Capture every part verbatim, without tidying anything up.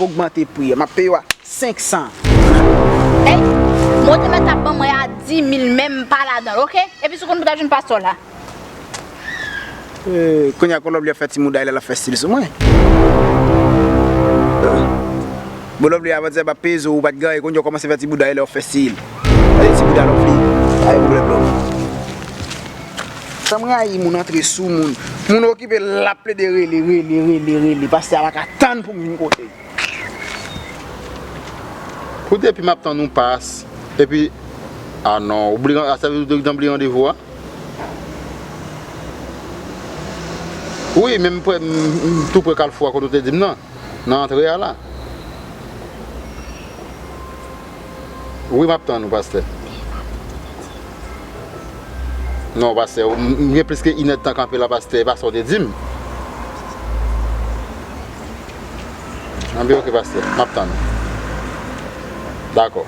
Ogmante pri a, m ap peye w a senk san. Ey, mwen te mèt ap ban mwen a dis mil, men m pa ladan l, oke? Epi si w konn pou w ta jwenn pastè w la. Eh, kounye a, kon Lovely ap fè ti mouda, lè l ap fè stil sou mwen. Bon, Lovely, avan ti ap peze w, ou pa t gen anyen, kounye a w kòmanse fè ti bouda, lè w ap fè stil. Gade ti bouda, Lovely. Pa gen pwoblèm, non. Sa m rayi moun antre sou moun. Moun okipe l ap plede rele, rele, rele, rele. Pastè a pa ka tann pou m vin kote l. Pou depi m ap tann ou pas, epi, a non, ou bliye, a, sa vle di w te bliye randevou a? Wi, men m prè, m, m tou prè kalfou a kote w te di m nan, nan antre a la. Wi, m ap tann ou, pastè. Non, pastè, m, m gen plis ke inèdtan kanpe la, pastè, e pa sa w te di m. Anben, oke, pastè, m ap tann ou. Dakò.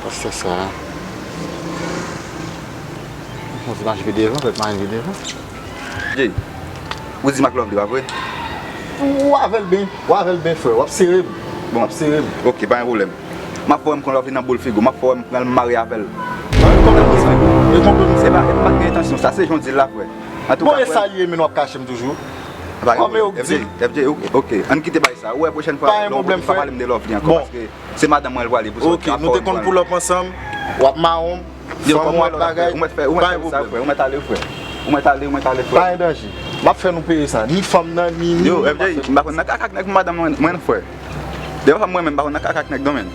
Pastè sa. Yon ti mache pi devan, fèk mache pi devan. Jay, ou di m ak Lovely, pa vre? Ou avè l byen, ou avè l byen, frè. W ap sere m. Bon. W ap sere m. Oke, pa gen pwoblèm. M ap fè w wè m kon Lovely nan boul figi w. M ap fè w wè m pral marye avè l. Nan boul figi w. E konprann m. E pa, e pa gen entansyon sa, se jan w di l la, frè. Antouka, frè. Bon, e sa l ye, men w ap kache m toujou. Pa gen pwoblèm. F J, F J, oke, ann kite bagay sa. Ou wè pwochèn fwa, lè w pale m de Lovely ankò, paske se madanm mwen l prale pou sòti. Oke, nou te konn pull up ansanm, w ap mawon m, fanm ou ap bagay, pa gen pwoblèm. Ou mèt ale, frè. Ou mèt ale, ou mèt ale, frè. Pa gen danje. M ap fè nou peye sa. Ni fanm nan, ni, ni. Yo, F J, m pa konn nan kaka ak nèg madanm mwen, mwen, frè. Dèfwa mwen menm, m pa konn nan kaka ak nèg non, menn.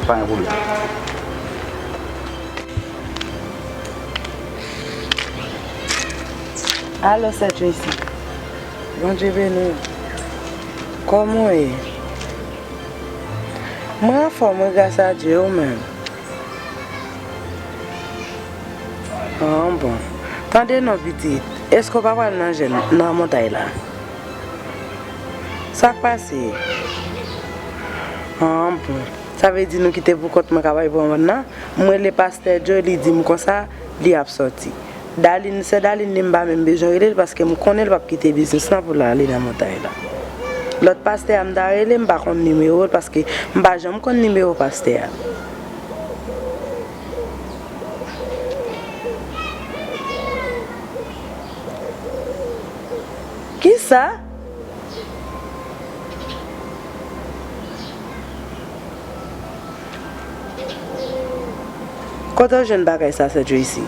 Pa gen pwoblèm. Alo, Sè Tracy. Bondye beni w. Kòman w ye? Mwen anfòm, wi, gras a Dye, ou menm? An, bon. Tande non, pitit. Èske w pa pral nan jèn nan montay la? Sa k pase? An, bon. Sa vle di nou kite pou kont mwen k ap al pran wonn nan? M rele pastè Joe, li di m konsa, li ap sòti. Daline, sè Daline li m pa menm bezwen rele l paske m konnen l p ap kite biznis lan pou l ale nan montay la. Lòt pastè a m ta rele, m pa konn nimewo l paske m pa janm konn nimewo pastè a. Kisa? Kote w jwenn bagay sa, Sè Tracy?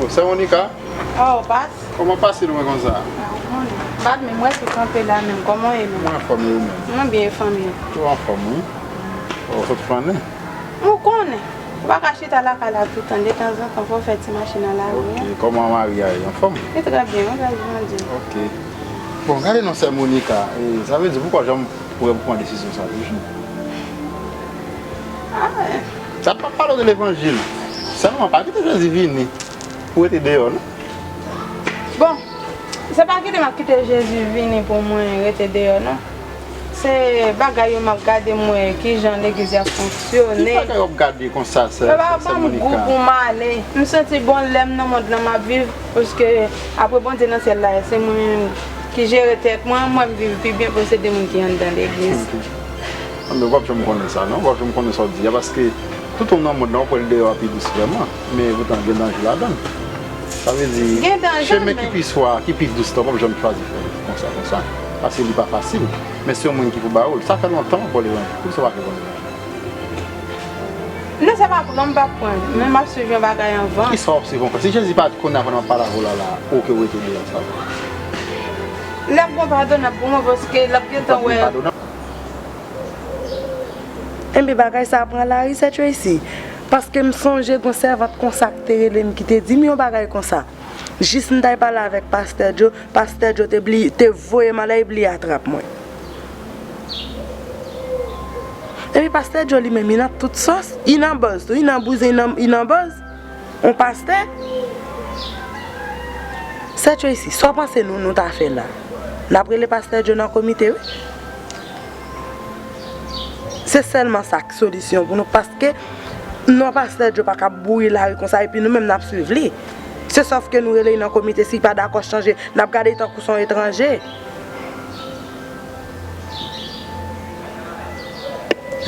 Oh, Sè Monica? Oh, pas. Kòman pase nou wè konsa? Ah, ou konnen. Bat men, m wè sou kanpe la menm. Kòman w ye menm? Mwen anfòm, e ou menm? Mwen byen, fanmi. Ou anfòm, wi. Ou sot flannen? Ou konnen, ou pa ka chita lakay la toutan, detanzantan fò w fè ti mache nan lari a. Ok, kòman mari a ye, anfòm? Li trè byen, wi, gras Bondye. Ok. Bon, gade non, Sè Monica, e, sa vle di poukò w janm prè pou pran desizyon sa toujou? Ah. Sa pa pale w de levanjil. Sèlman pa kite Jezi vini pou w rete deyò, non. Bon, se pa kite m ap kite Jezi vini pou mwen rete deyò, non. Se bagay yo m ap gade, m wè kijan legliz la fonksyone. Ki bagay w ap gade konsa, sè, sè Monica? Yo pa ban m gou pou m ale. M santi bon lè m nan mond lan m ap viv, paske apre Bondye nan syèl la, se mwen menm ki jere tèt mwen, m wè m viv pi byen pase de moun ki anndan legliz. Anben, w p ap janm konnen sa, non. W p ap janm konnen sa w di a, paske tout moun nan mond lan, w kwè l deyò a pi dous vrèman, men poutan gen danje ladan l. Sa vle di, chemen ki pi swa, ki pi dous la, w p ap janm chwazi fè l konsa, konsa. Paske li pa fasil. Men se yon moun ki pou ba ou l. Sa fè lontan w pran levanjil. Poukisa w pa fè pran levanjil? Non, se pa pou non, m p ap pran l. Men m ap swiv yon bagay anvan. Kisa w ap swiv ankò? Si Jezi pa t konnen apre m ap pale avè w la, la, ou ke w rete deyò sa. L ap gon padonab pou mwen, paske l ap gentan wè. Enben, bagay sa a pran lari, sè Tracy. Paske m sonje gon sèvant konsa ki te rele m, ki te di m yon bagay konsa. Jis m t al pale avèk pastè Joe, pastè Joe te bliye, te voye m ale, li bliye atrap mwen. Epi pastè Joe li menm, li nan tout sòs, li nan buzz tou, li nan bouzen, li nan, li nan buzz. Yon pastè? Sè Tracy, sa w panse nou, nou ta fè la? N ap rele pastè Joe nan komite, wi. Se sèlman sa k solisyon pou nou, paske Non, pastè Djo pa ka boure lari konsa, epi nou menm n ap swiv li. Se sòf ke nou rele l nan komite, si l pa dakò chanje, n ap gade l tankou se yon etranje.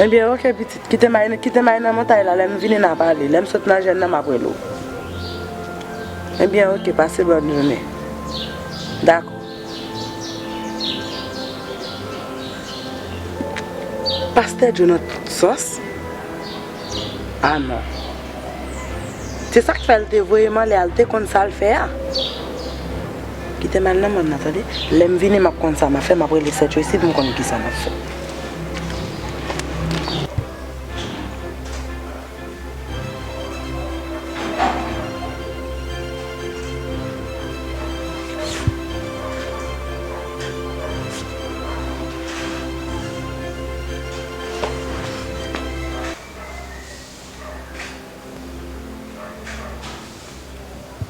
Ebyen, oke, pitit, kite m al, kite m al nan montay la, lè m vini n a pale, lè m sot nan jèn nan, m ap rele w. Ebyen, oke, pase bòn jounen. Dakò. Pastè Djo nan tout sòs? Ah non. Se sa k fè l te voye m anlè a, l te konn sa l fè a. Kite m al nan mòn nan, tande. Lè m vini, m ap konn sa m ap fè, m ap rele sè Tracy pou m konn kisa m ap fè.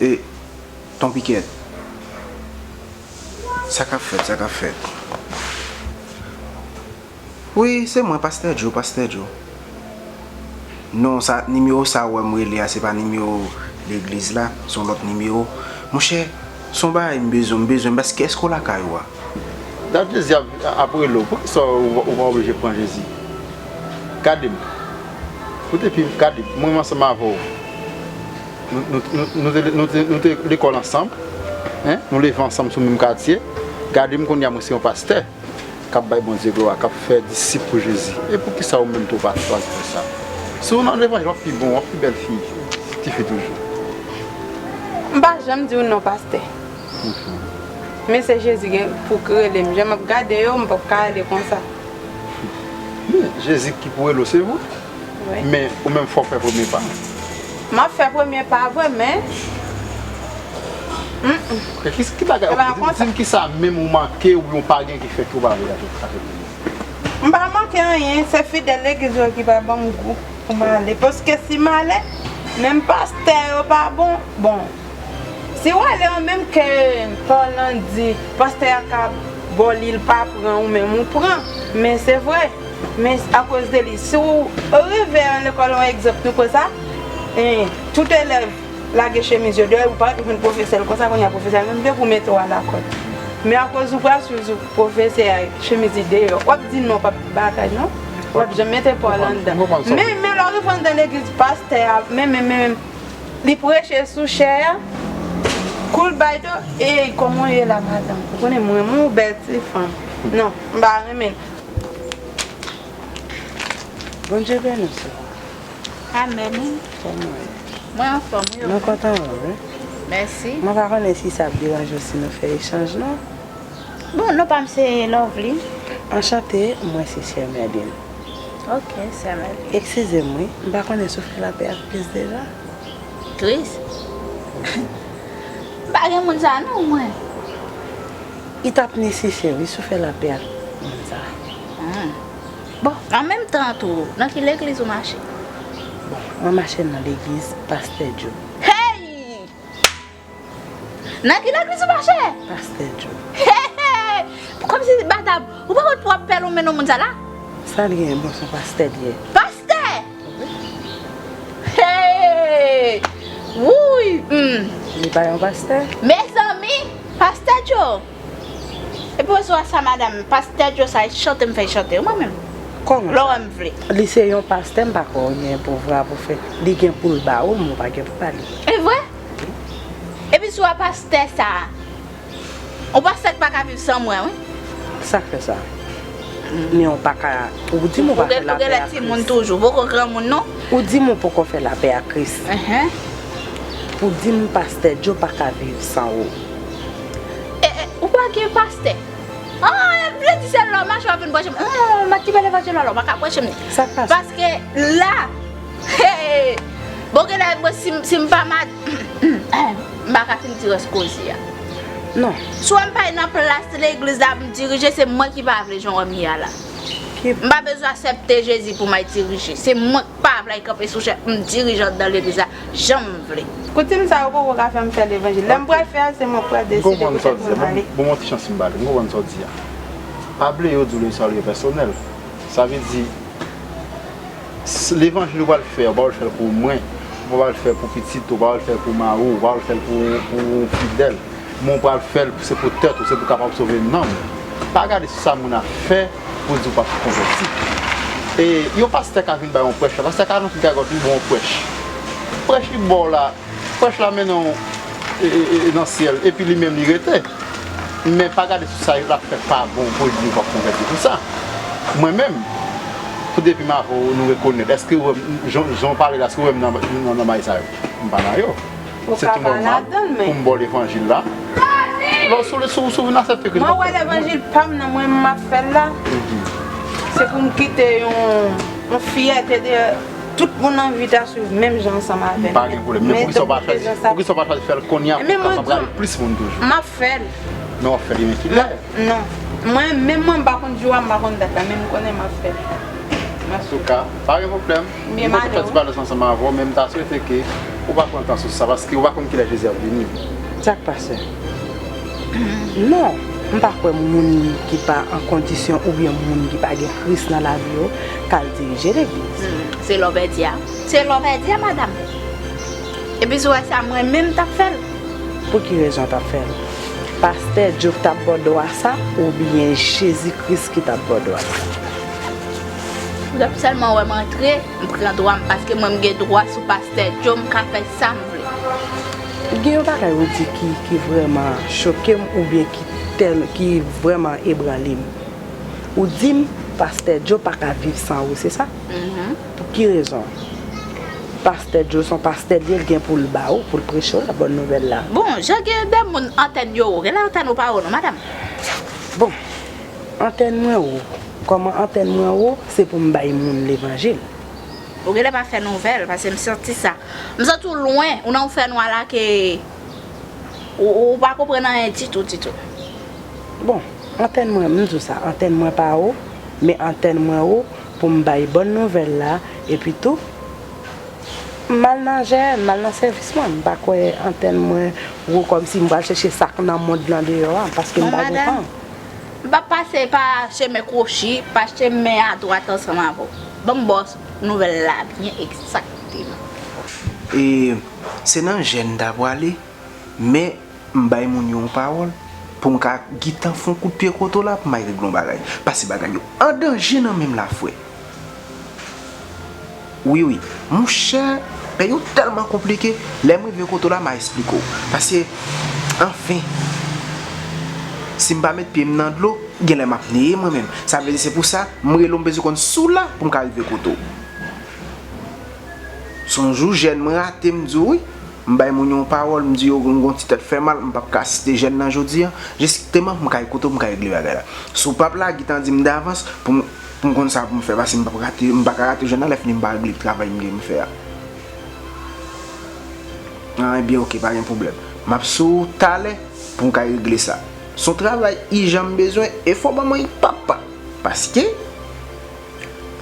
E, Ton Pikèt, sa k ap fèt, sa k ap fèt? Wi, se mwen, Pastè Djo, Pastè Djo. Non, sa, nimewo sa ou wè m rele a, se pa nimewo legliz la, se yon lòt nimewo. Monchè, se yon bagay m bezwen, m bezwen, paske èske w lakay ou a? Dat Jezi ap, ap rele w, poukisa ou, ou pa oblije pran Jezi? Gade m. Koute pi, gade m, mwen menm ansanm avè w. Nou, nou, nou, nou te, nou te, nou te lekòl ansanm, en? Nou leve ansanm sou menm katye. Gade m kounye a, mwen se yon pastè k ap bay Bondye glwa, k ap fè disip pou Jezi. E poukisa ou menm tou ou pa chwazi fè sa? Si w nan levanjil, w ap pi bon, w ap pi bèl fi, tifi toujou. M pa janm di w non, pastè. Men se Jezi gen pou k rele m. Jan m ap gade yo, m p ap ka ale konsa. Men Jezi ki pou rele w, se vre. Wi. Men ou menm fò w fè premye pa. M ap fè premye pa vre, men. Mm, mm. E ki, ki bagay, di, di m kisa menm ou manke oubyen ou pa gen ki fè ke ou pa vle avèk, avèk li? M pa manke anyen, se fidèl legliz yo ki pa ban m gou pou m ale. Paske si m ale, menm pastè yo pa bon. Bon, si w ale, ou menm ke pawòl lan di, pastè a ka ba w li, l pa pran, ou menm ou pran. Men se vre. Men akoz de li, si w rive an lekòl, yon egzanp, nou pran sa, en, tout elèv lage chemiz yo deyò, ou pa jwenn pwofesè l konsa, kounye a pwofesè a menm depi w mete w alakòd. Men akoz ou pral swiv pwofesè a, chemiz li deyò, w ap di non, p ap bagay non. W ap janm mete pa w anndan. Men, men lè w rive anndan legliz, pastè a, men, men, men, li preche sou chè a, kou l bay do, ey, kòman w ye la, madanm? Ou konnen mwen, mwen yon bèl ti fanm. Non, m pa renmen l. Bondye beni w, sè. Amèn. Kòman w ye? Mwen anfòm, wi. Mwen kontan wè w, wi. Mèsi. Mwen pa konnen si sa ap deranje w si nou fè echanj, non. Bon, non pa m se Lovely. Anchante, mwen se Sè Merline. Ok, Sè Merline. Eskize m, wi. M pa konnen si w fè lapè ak Kris deja. Kris? M pa gen moun sa a non, mwen. Li t ap nesesè, wi, si w fè lapè ak moun sa a. Hmm. Bon, an menm tan tou, nan ki legliz ou mache? Bon, mwen mache nan legliz Pastè Djo. Hey! Nan ki legliz ou mache? Pastè Djo. Hey, hey! Kòmsi, madam, ou pa konn pwòp pèl ou mennen moun sa la? Sa l gen? Bon, se yon pastè l ye. Pastè? Hey! Wouy! Hmm. Li pa yon pastè? Mezanmi! Pastè Djo! Epi oswa sa, madanm, pastè Djo sa, e chante m fè chante, mwen menm. Kòman sa? Lè w wè m vle. Li se yon pastè, m pa kwè w gen pouvwa pou fè. Li gen pou l ba ou, men w pa gen pou ba li. E vre? Epi si w wè pastè sa, yon pastè k pa ka viv san mwen, wi. Sa k fè sa? Men w pa ka, ou di m ou pa fè lapè ak Kris. Ou gen lè timoun toujou, poko granmoun non. Ou di m ou poko fè lapè ak Kris. Enhen. Ou di m pastè Djo pa ka viv san ou. E, e, ou pa gen pastè? Ah, vle di se lè w mache w ap vin branche m. Hum, mwen ki bèl evanjil la, w pa ka branche m. Sa k pase? Paske la, hey, bon, gen lè mwen si, si m pa mad-, m pa ka fin di rès koze a. Non. Si w wè m pa nan plas legliz la pou m dirije, se mwen ki pa vle jan w wè m ye a la. M pa bezwen aksepte Jezi pou m al dirije. Se mwen k pa vle al kanpe sou chè pou m dirije anndan legliz la jan m vle. Koutim sa yo poko ka fè m fè levanjil. Lè m pral fè a, se mwen k pral deside kote pou m ale. Bon, bon, ti chans m ba li. M konprann sa w di a. Pa bliye yo di w le salut est personnel. Sa vle di, S- Levanjil ou pral fè, ou pa pral fè l pou mwen, ou pa pral fè l pou pitit ou, ou pa pral fè l pou mari w, ou pa pral fè l pou, pou yon fidèl. Men ou pral fè l, se pou tèt ou, se pou kapab sove nanm ou. Pa gade sou sa moun ap fè pou di w pa konvèti. E yon pastè ka vin bay yon prèch la, pastè ka antre gagòt li ba w yon prèch. Prèch li ba w la, prèch la mennen w e, e, e, nan syèl, epi li menm li rete. Men pa gade sou sa l ap fè pa bon pou l di w pa konvèti pou sa. Mwen menm, pou depi m avè w, nou rekonèt. Èske w wè m, jan, jan w pale la, èske w wè m nan, nan, nan bagay sa yo? M pa nan yo. Se tou nòmal pou m ba w levanjil la. Lè w sou, sou, sou vin aksepte Kris, mwen wè levanjil pa m nan mwen m ap fè l la. Se pou m kite yon, yon fyète de tout moun anvi ta swiv menm jan ansanm avè m. Pa gen pwoblèm. Men poukisa w pa chwazi, poukisa w pa chwazi fè l kounye a pou w kapab rale plis moun toujou? M ap fè l. Men w ap fè l men kilè? Non. Mwen, menm mwen, m pa konn jou a, m pa konn dat la, men m konnen m ap fè l. Antouka, pa gen pwoblèm. M gon ti balans ansanm avè w, men m ta swete ke ou pa pran tan sou sa, paske ou pa konn kilè Jezi ap vini. Sa k pase? Non, m pa kwè moun ki pa an kondisyon oubyen moun ki pa gen Kris nan lavi yo ka al dirije legliz. Hmm, se lè w pèdi a. Se lè w pèdi a, madanm. Epi si w wè sa, mwen menm t ap fè l. Pou ki rezon w t ap fè l? Pastè Joe k t ap ba w dwa sa oubyen Jezi Kris ki t ap ba w dwa sa? Ou t ap sèlman wè m antre, m pran dwa m, paske mwen m gen dwa sou pastè Joe, m ka fè sa m vle. Gen yon bagay ou di ki, ki vrèman choke m oubyen ki tèl, ki vrèman ebranle m. Ou di m pastè Joe pa ka viv san ou, se sa? Mhm. Pou ki rezon? Pastè Joe se yon pastè li ye, l gen pou l ba ou, pou l preche w la bòn nouvèl la. Bon, jan gen de moun antèn yo wo, genlè antèn ou pa wo non, madanm. Bon, antèn mwen wo. Kòman antèn mwen wo? Se pou m bay moun levanjil. Ou genlè pa fè nouvèl, paske m santi sa. M santi w lwen, ou nan yon fènwa la ke ou, ou pa konprann anyen ditou, ditou. Bon, antèn mwen, m di w sa, antèn mwen pa wo, men antèn mwen wo pou m bay bòn nouvèl la, epi tou, m al nan jèyèn, m al nan sèvis mwen. M pa kwè antèn mwen wo kòmsi m pral chèche sa k nan mond lan deyò a, paske m pa gen tan. M p ap pase pa chemen kwochi, pa chemen adwat ansanm avè w. Ban m ba w nouvèl la byen egzakteman. E se nan jèn m ta pwale, men m bay moun yo yon pawòl pou m ka gentan fè yon kout pye kote w la pou m al regle yon bagay. Paske bagay yo an danje nan men m la, frè. Wi, wi. Monchè, peyi w tèlman konplike, lè m rive kote w la, m a esplike w. Paske, anfen, si m pa met pye m nan dlo, genlè m ap neye mwen menm. Sa vle di se pou sa, m rele w, m bezwen konn si w la pou m ka rive kote w. Se yon jou jèn mwen rate m di w wi. M bay moun yo yon pawòl, m di yo m gon ti tèt fè mal, m p ap ka asiste jèn nan jodi a, jisteman pou m ka kote w, pou m ka regle bagay la. Si w p ap lage tan di m davans, pou m, pou m konn sa pou m fè, paske m p ap rate, m pa ka rate jèn nan, lè fini m pa regle travay m gen pou m fè a. Ah, ebyen, oke, pa gen pwoblèm. M ap sou ou talè pou m ka regle sa. Se yon travay ijan m bezwen, e fò ban mwen papa. Paske,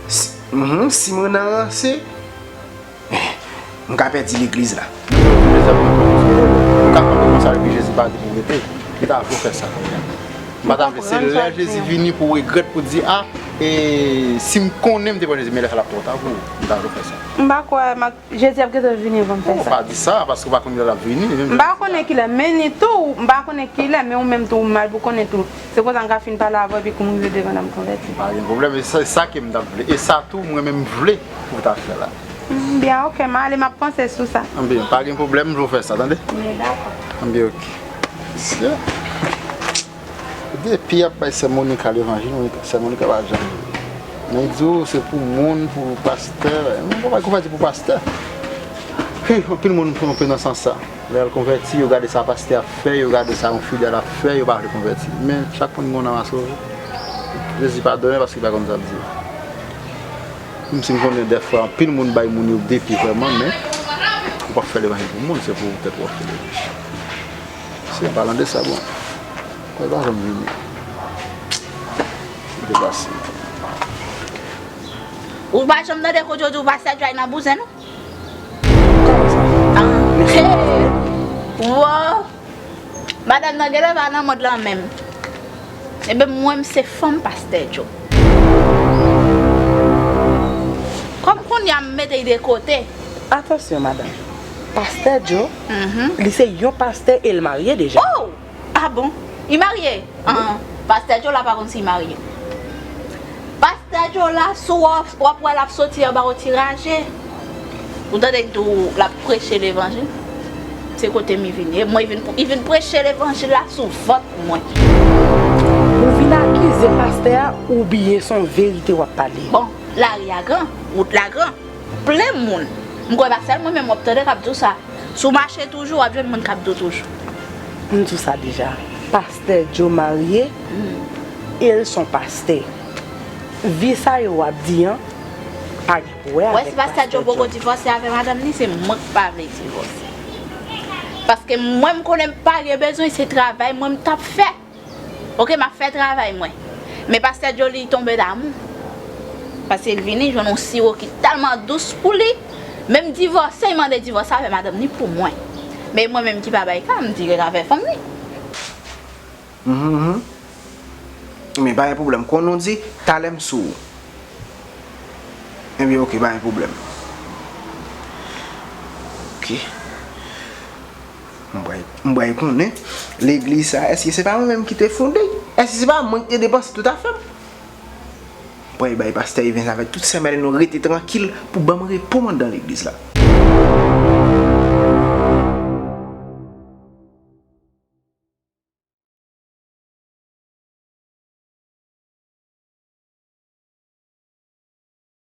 si, mhm, si m nan ranse, m ka pèdi legliz la. Mezanmi, ou ka konprann konsa, epi Jezi pa di pou w rete. Li ta vle w fè sa kounye a. M pa ta vle, se lè Jezi vini pou w regrèt, pou w di, a, e si m konnen m te pran Jezi, men lè sa l ap twò ta pou ou. M ta vle w fè sa. M pa kwè m ap, Jezi ap gentan vini anvan m fè sa. Ou pa di sa, paske ou pa konn lè l ap vini. M pa konnen kilè, men ni tou, m pa konnen kilè, men ou menm tou, ou mal pou konnen tou. Se konsa m ka fin pale avè w, epi kou m rive devan l, m konvèti. Pa gen pwoblèm, e sa, sa ke m t ap vle. E sa tou, mwen menm m vle pou w ta fè la. Byen, oke, m ale, m ap panse sou sa. Byen, pa gen pwoblèm, m vle w fè sa, tande? Byen, dakò. Byen, oke. Sè, depi y ap bay sè Monica levanjil, Monica, sè Monica pa janm. Men di w se pou moun, pou pastè, mwen pa konvèti pou pastè. Hi, anpil moun twonpe nan sans sa. Lè yo konvèti, yo gade sa pastè ap fè, yo gade sa yon fidèl ap fè, yo pa vle konvèti. Men chak moun gen yon nanm a sove. Jezi padone paske li pa konn sa l di. Menm si m konnen dèfwa anpil moun bay moun yo depi vrèman, men ou p ap fè levanjil pou moun, se pou tèt ou w ap fè levanjil. Se palan de sa, bon, mwen pa janm vini. Depase. Ou pa janm tande kote yo di w pastè Jay nan bouzen, non? Kòman sa? Ah, hey! Wo! Madanm nan genlè pa nan mond lan menm. Ebyen, mwen, m se fanm pastè Joe. Kòm Kounye a m mete l de kote. Atansyon, madanm. Pastè Joe, li se yon pastè e l marye deja. Oh! Ah bon? Li marye? An, Pastè Joe la pa konn si li marye. Pastè Joe la, si w ap wè l ap soti anba yon ti raje. Ou tande l di w l ap preche levanjil? Se kote m vini. E mwen, li vin, li vin preche levanjil la sou vant mwen. Ou vin akize pastè a oubyen se yon verite w ap pale? Bon, lari a gran, wout la gran. Plen moun. M kwè pa sèl mwen menm w ap tande k ap di w sa. Si w mache toujou, w ap jwenn moun k ap di w toujou. M di w sa deja. Pastè Joe marye e l se yon pastè. Vi sa yo w ap di an, pa gen pou wè avèk Pastè Joe. Wè, si Pastè Joe poko divòse avè madanm li, se mwen k pa vle divòse. Paske mwen, m konnen m pa gen bezwen, se travay mwen m t ap fè. Oke, m ap fè travay mwen. Men Pastè Joe li tonbe damou. Paske l vini jwenn yon siwo ki tèlman dous pou li. Menm divòse, li mande divòs avè madanm li pou mwen. Men mwen menm ki pa bay ka, m di ret avè fanm li. Mhm. Men pa gen pwoblèm. Kon nou di, talè m sou ou. Ebyen, oke, pa gen pwoblèm. Oke. M pral, m pral konnen legliz sa, èske se pa mwen menm ki te fonde l? Èske se pa mwen ki te depanse tout afè m? M pral bay pastè Evens avèk tout sè Mèlin nou rete trankil pou ban m repo m anndan legliz la.